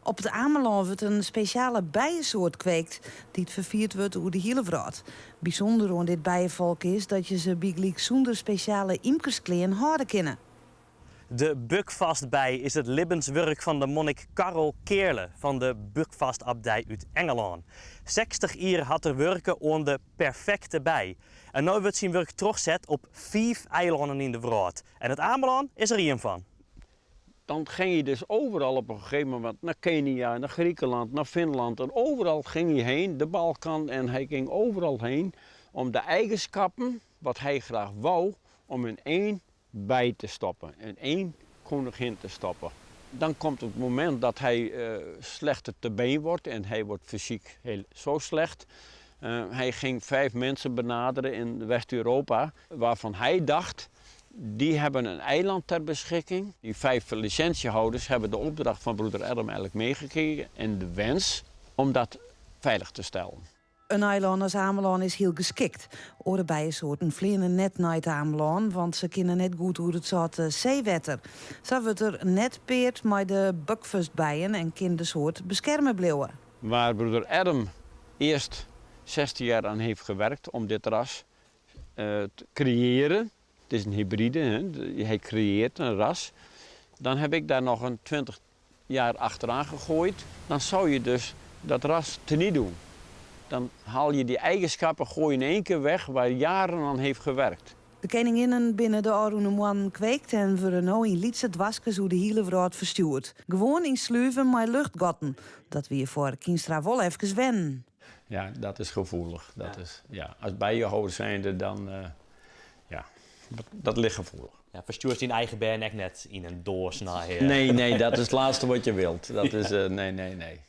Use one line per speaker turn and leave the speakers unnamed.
Op It Amelân wurdt in spesjale bijesoart kweekt dy't ferfierd wurdt oer de hiele wrâld. Bysûnder oan dit bijefolk is dat je se bygelyks sûnder spesjale ymkersklean hâlde kinne.
De Buckfastbij is it libbenswurk fan de monnik Karl Kehrle fan de Buckfastabdij út Engelân. 60 jier hat er wurke oan de perfekte bij. En no wurdt syn wurk trochset op fiif eilannen yn de wrâld. En It Amelân is der ien fan.
Dan ging hij dus overal op een gegeven moment naar Kenia, naar Griekenland, naar Finland. En overal ging hij heen, de Balkan. En hij ging overal heen om de eigenschappen, wat hij graag wou, om in één bij te stoppen, in één koningin te stoppen. Dan komt het moment dat hij slechter te been wordt en hij wordt fysiek heel, zo slecht. Hij ging vijf mensen benaderen in West-Europa waarvan hij dacht, die hebben een eiland ter beschikking. Die vijf licentiehouders hebben de opdracht van broeder Adam eigenlijk meegekregen en de wens om dat veilig te stellen.
In eilân as Amelân is hiel geskikt. Oare bijesoarten fleane net nei it Amelân, want se kinne net goed oer it sâlte seewetter. Sa wurdt der net peard mei de Buckfastbijen en kin de soart beskerme bliuwe.
Waar broeder Adam eerst 16 jaar aan heeft gewerkt om dit ras te creëren. Het is een hybride, hè? Hij creëert een ras. Dan heb ik daar nog een 20 jaar achteraan gegooid. Dan zou je dus dat ras teniet doen. Dan haal je die eigenschappen, gooi je in één keer weg waar jaren aan heeft gewerkt.
De keninginnen binne de ôfrûne moannen kweekt en wurde no yn lytse doaskes oer de hiele wrâld ferstjoerd. Gewoan yn sluven mei luchtgatten. Dat wie foar Kienstra wol efkes wennen.
Ja, dat is gevoelig. Dat is, ja, as bijehâlder zijnde dan, ja, dat ligt gevoelig.
Ja, ferstjoerst dyn eigen bern ek net yn in doas nei...
Nee, nee, dat is het laatste wat je wilt. Dat is, nee, nee, nee.